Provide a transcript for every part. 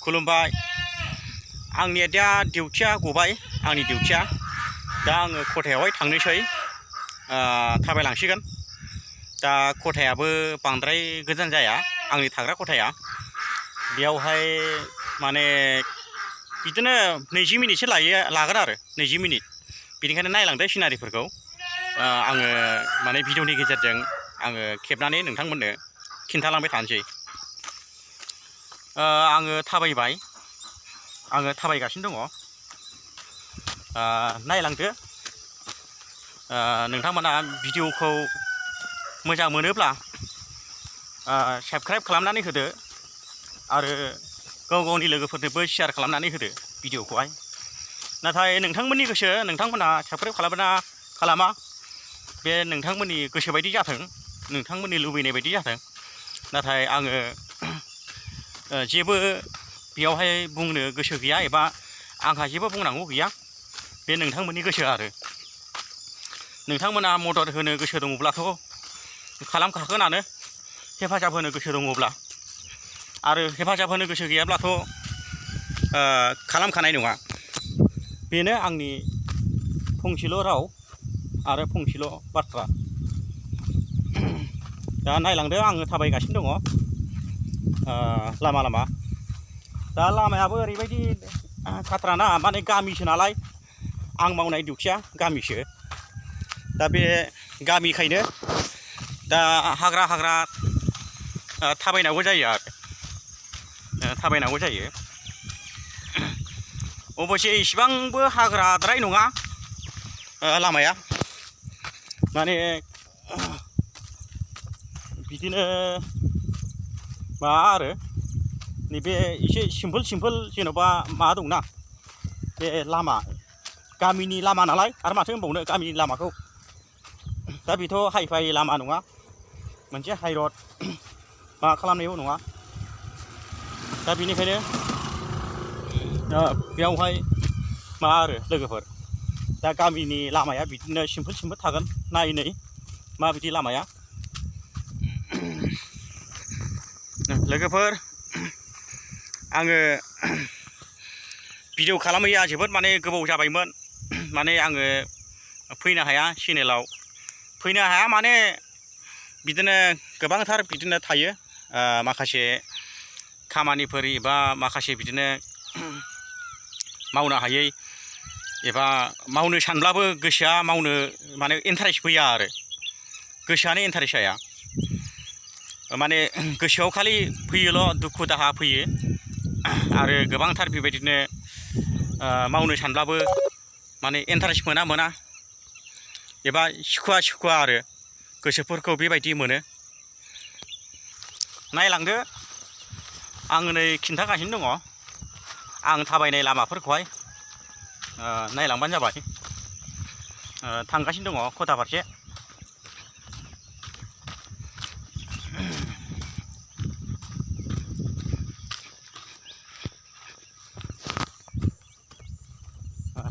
खुलुमबाय आंनि दा डिउटिया गबाय आंनि डिउटिया दा आङो खथायावहाय थांनोसै थाबायलांसिगोन दा खथायाबो बांद्राय गोजान जाया आंनि थाग्रा खथाया बेयावहाय माने बिदिनो 20 मिनिटसो लागोन आरो 20 मिनिट बेनिखायनो नायलांदो सिनारिफोरखौ आङो माने भिडिअनि गेजेरजों आङो खेबनानै नोंथांमोननो खिन्थालांबाय थानोसै आङो थाबायगासिनो दङ नायलांदो नोंथांमोना भिडिअखौ मोजां मोनोब्ला साबस्क्राइब खालामनानै होदो आरो गाव गावनि लोगोफोरनोबो शेयार खालामनानै होदो भिडिअखौहाय नाथाय नोंथांमोननि गोसो नोंथांमोना साबस्क्राइब खालामना खालामा बे नोंथांमोननि गोसो बायदि जाथों नोंथांमोननि लुबैनाय बायदि जाथों नाथाय आङो जेबो बेयावहाय बुंनो गोसो गैया एबा आंहा जेबो बुंनांगौ गैया बे नोंथांमोननि गोसो आरो नोंथांमोना मदद होनो गोसो दङब्लाथ' खालामखागोनानो हेफाजाब होनो गोसो दङब्ला आरो हेफाजाब होनो गोसो गैयाब्लाथ' खालामखानाय नङा बेनो आंनि फंसेल' राव आरो फंसेल' बाथ्रा दा नायलांदो आङो थाबायगासिनो दङ लामा लामा दा लामायाबो ओरैबायदि खाथ्राना माने गामिसो नालाय आं मावनाय डिउटिया गामिसो दा बे गामिखायनो दा हाग्रा थाबायनांगौ जायो आरो थाबायनांगौ जायो अबयसे इसिबांबो हाग्राद्राय नङा लामाया माने बिदिनो मा आरो नैबे एसे सिम्पोल जेन'बा मा दंना बे लामा गामिनि लामा नालाय आरो माथो होनबावनो गामिनि लामाखौ दा बेथ' हाइफाइ लामा नङा मोनसे हाइरड मा खालामनायबो नङा दा बेनिखायनो बेयावहाय मा आरो लोगोफोर दा गामिनि लामाया बिदिनो सिम्पोल थागोन नायै माबायदि लामाया लोगोफोर आङो भिडिअ खालामैया जोबोद माने गोबाव जाबायमोन माने आङो फैनो हाया चेनेलाव फैनो हाया माने बिदिनो गोबांथार बिदिनो थायो माखासे खामानिफोर एबा माखासे बिदिनो मावनो हायै एबा मावनो सानब्लाबो गोसोआ मावनो माने इन्टारेस्ट फैया आरो गोसोआनो इन्टारेस्ट जाया माने गोसोआव खालि फैयोल' दुखु दाहा फैयो आरो गोबांथार बेबायदिनो मावनो सानब्लाबो माने इन्टारेस्ट मोना एबा सुखुवा आरो गोसोफोरखौ बेबायदि मोनो नायलांदो आङो नै खिन्थागासिनो दङ आं थाबायनाय लामाफोरखौहाय नायलांबानो जाबाय थांगासिनो दङ खथा फारसे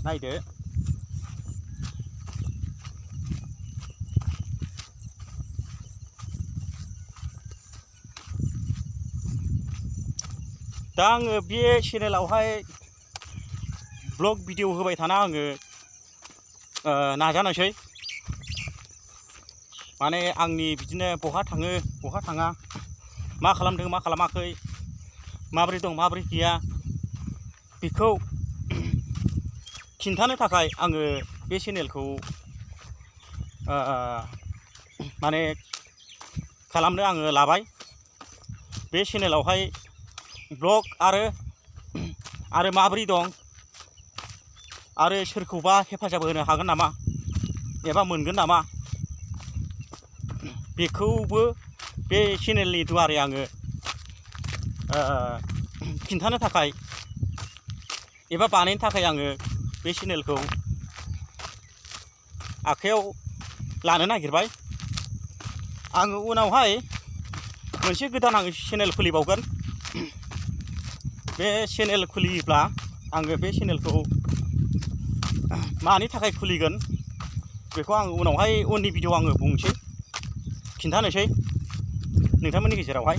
नायदो दा आङो बे चेनेलावहाय ब्लग भिडिअ होबाय थाना आङो नाजानोसै माने आंनि बिदिनो बहा थाङो बहा थाङा मा खालामदों मा खालामाखै माबोरै दं माबोरै गैया बेखौ खिन्थानो थाखाय आङो बे चेनेलखौ माने खालामनो आङो लाबाय बे चेनेलावहाय ब्लग आरो माबोरै दं आरो सोरखौबा हेफाजाब होनो हागोन नामा एबा मोनगोन नामा बेखौबो बे चेनेलनि दुवारै आङो खिन्थानो थाखाय एबा बानायनो थाखाय आङो बे चेनेलखौ आखायाव लानो नागिरबाय आङो उनावहाय मोनसे गोदान आङो चेनेल खुलिबावगोन बे चेनेल खुलियोब्ला आङो बे चेनेलखौ मानि थाखाय खुलिगोन बेखौ आङो उनावहाय उननि भिडिअ आङो बुंनोसै खिन्थानोसै नोंथांमोननि गेजेरावहाय